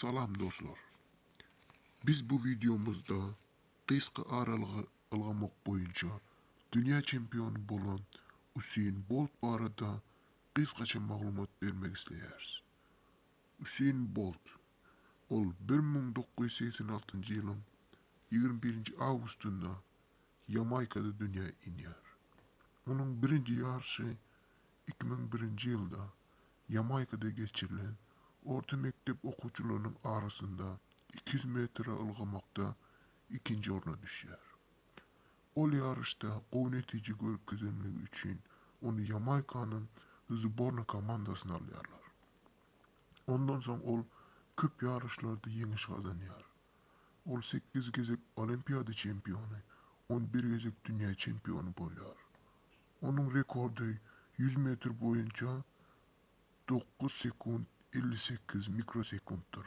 Salam dostlar. Biz bu wideomyzda gysga aralyga ylgamak boýunça dünýä çempiony bolan Useýn Bolt barada gysgaça maglumat bermek isleýäris. Useýn Bolt Ol 1986-njy ýylyň 21-nji awgustynda Ýamaýkada dünýä inýär. Onuň birinji ýaryşy 2001-nji ýylda Ýamaýkada geçirilen orta mekdep okuwçylarynyň arasynda 200 metre ylgamakda ikinji orna düşýär. Ol ýaryşda gowy netije görkezenligi üçin ony Ýamaýkanyň zborna komandasyna alýarlar. Ondan soň ol köp ýaryşlarda ýeňiş gazanýar. Ol sekiz gezek Olimpiada çempiony, 11 gezek dünýä çempiony bolýar. Onuň rekordy 100 metr boýunça 9 sekunt 58 mikrosekuntdyr.